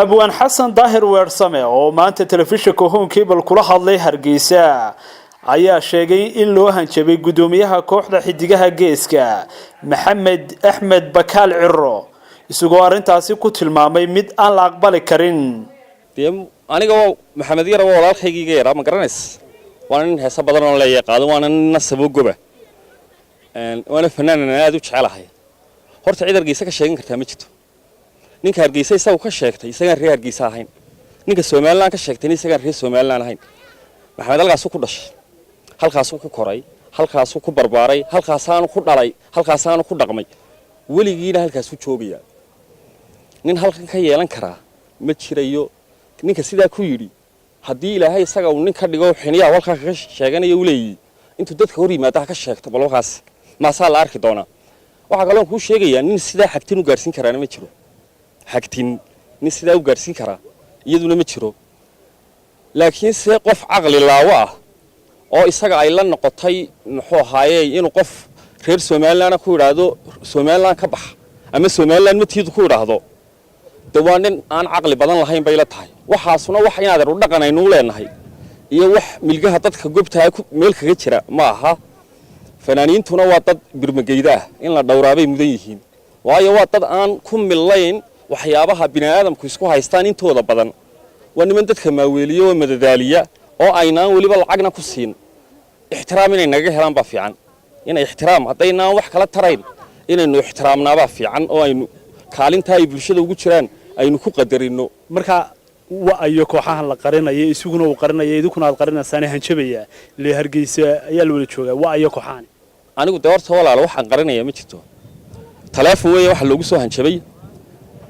Abwaan Xasan Daahir Weersame oo maanta telefishinka Horn Cable kula hadlay Hargeysa ayaa sheegay in loo hanjabay guddoomiyaha kooxda Xidigaha Geeska, Maxamed Axmed Bakaal Ciro, isagoo arrintaasi ku tilmaamay mid aan la aqbali karin. Dee aniga waa Maxamed Yara, waa walaalkaygiiga yaraa, ma garanays? Waana nin heese badan oon leeyahay qaado, waana nin nasabo goba, waana fanaanan aad u jecelahay. Horta cid Hargeysa ka sheegan kartaa ma jirto. Ninka Hargeysa isagu ka sheegtay isagaan reer Hargeysa ahayn, ninka Somaliland ka sheegtayna isagaan reer Somaliland ahayn. Maxamed halkaasuu ku dhashay, halkaasuu ku koray, halkaasuu ku barbaaray, halkaasaanu ku dhalay, halkaasaanu ku dhaqmay, weligiina halkaasuu joogayaa. Nin halkan ka yeelan karaa ma jirayo. Ninka sidaa ku yidhi, haddii Ilaahay isaga uu nin ka dhigo xiniyaha halkaa kaga sheeganayo u leeyihi, intuu dadka hor yimaada ha ka sheegto. Bal wakaas maasaa la arki doonaa. Waxaa kaloon kuu sheegayaa, nin sidaa xagtin u gaadhsiin karaana ma jiro. Xagtin nin sidaa u gaadhsiin karaa iyaduna ma jiro. Laakiin se qof caqli laawo ah oo isaga ay la noqotay, muxuu ahaaye, inuu qof reer Somalilandna ku idhaahdo "Somaliland ka bax" ama "Somaliland matiidu" ku idhaahdo, de waa nin aan caqli badan lahayn bay la tahay. Waxaasuna wax inaadeer u dhaqan aynuu leenahay iyo wax milgaha dadka gobtaha meel kaga jira ma aha. Fanaaniintuna waa dad birmageyda ah, in la dhowraabay mudan yihiin, waayo waa dad aan ku millayn waxyaabaha bini'aadamku isku haystaan intooda badan. Waa niman dadka maaweeliya oo madadaaliya oo aynaan weliba lacagna ku siin. Ixtiraam inay naga helaan baa fiican, inay ixtiraam, haddaynaan wax kala tarayn, inaynu ixtiraamnaabaa fiican oo aynu kaalintaa ay bulshada ugu jiraan aynu ku qadarino. Marka wa ayo kooxahan la qarinaya, isaguna uu qarinaya, idinkuna aad qarinaysaane hanjabaya ile Hargeysa ayaa la wada joogaa? Wa ayo kooxahani? Anigu dee horta walaalo waxaan qarinaya ma jirto. Taleefon weeye waxa loogu soo hanjabay.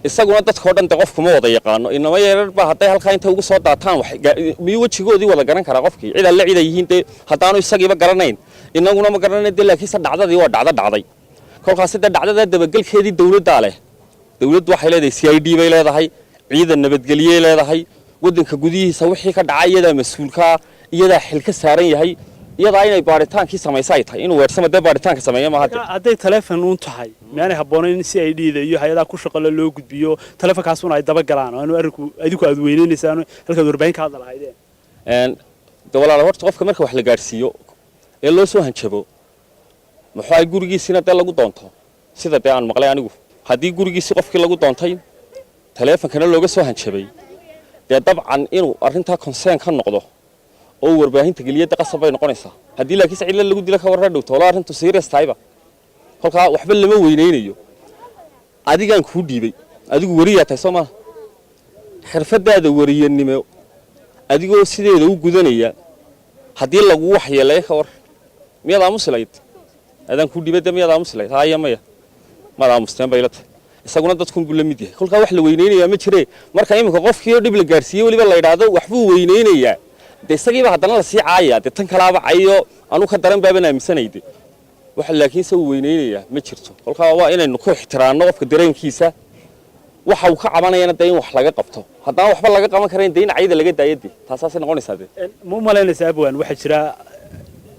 Isaguna dadkao dhan de qofkuma wada yaqaano. Inama yarar baa hadday halkaa intay ugu soo daataan wax miyuu wejigoodii wada garan karaa qofkii? Cid alle cid ay yihiin dee haddaanu isagiiba garanayn, inaguna ma garanayn dee. Laakiinse dhacdadii waa dhacdo dhacday. Kolkaasi dee dhacdada dabagelkeedii dawladdaa leh. Dawladdu waxay leedahay CID bay leedahay, ciidan nabadgelyey leedahay. Waddanka gudihiisa wixii ka dhacay iyadaa mas-uulkaa, iyadaa xil ka saaran yahay, iyadaa inay baaritaankii samaysa ay tahay. Inuu Weersama dee baaritaanka sameeya maaha dee. Hadday taleefon uun tahay, miyaanay habboonayn in CID da iyo hay-adaha ku shaqale loo gudbiyo taleefonkaasuna ay daba galaan oo aanu arrinku idinku aad weyneynaysaan halkaad warbaahin ka hadla lahaydeen? De walaala, horta qofka marka wax la gaadhsiiyo ee loo soo hanjabo, muxuu ahay, gurigiisina dee lagu doonto, sida dee aan maqlay anigu, haddii gurigiisii qofkii lagu doontay, taleefonkana looga soo hanjabay, dee dabcan inuu arrintaa concern ka noqdo oo uu warbaahinta geliya de qasab bay noqonaysaa. Haddii laakiinse cidla lagu dilo, ka warra dhow toolo arrintu serious tahayba. Kolkaa waxba lama weynaynayo. Adigaan kuu dhiibay, adigu weriyaa tahay, soo maaha? Xirfadaada weriyanimo adigoo sideeda u gudanaya haddii lagu waxyeeleeyo, ka war, miyaad aamusi lahayd? Adaan kuu dhiibay de, miyaad aamusi lahayd? Haaya, maya, maad aamusteen bay la tahay. Isaguna dadkunbuu la mid yahay. Kolkaa wax la weynaynayaa ma jiree. Marka iminka qofkii oo dhib la gaarsiiyey weliba la yidhaahdo waxbuu weynaynayaa, dee isagiiba haddana lasii caaya, dee tan kalaaba cayo anu ka daran baaban aaminsanay de waxa. Laakiinse uu weynaynayaa ma jirto. Kolkaa waa inaynu ku ixtiraamno qofka dareenkiisa, waxa uu ka cabanayana dee in wax laga qabto. Haddaan waxba laga qaban karayn, dee in cayda laga daayo, dee taasaasay noqonaysaa dee. Ma u malaynaysaa, abwaan, waxaa jira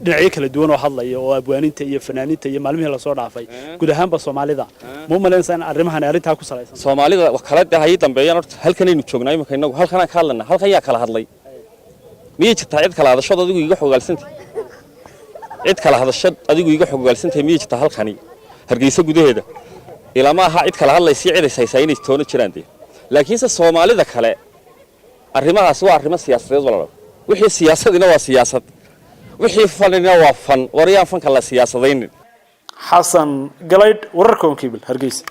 dhinacyo kala duwan oo hadlaya oo abwaaninta iyo fanaaniinta iyo maalmihii lasoo dhaafay guud ahaanba Soomaalida, ma u malaynaysaa in arrimahan arrintaa ku salaysan? Soomaalida wax kale dee hayay dambeeyaan. Horta halkanaynu joognaa iminka innagu, halkanaan ka hadlanaa. Halkan yaa kala hadlay? Miyay jirtaa cid kala hadashood adigu iga xogaalsantay? Cid kala hadashad adigu iga xogaalsantay miyay jirtaa halkani Hargeysa gudaheeda? Ilama aha cid kala hadlaysiyo cid is haysaa inay toono jiraan dee. Laakiinse Soomaalida kale arrimahaasi waa arrimo siyaasadeed, walaalo. Wixii siyaasadina waa siyaasad, wixii fanina waa fan. Waryaan fanka la siyaasadaynin. Xasan Galaydh, wararka Horn Cable, Hargeysa.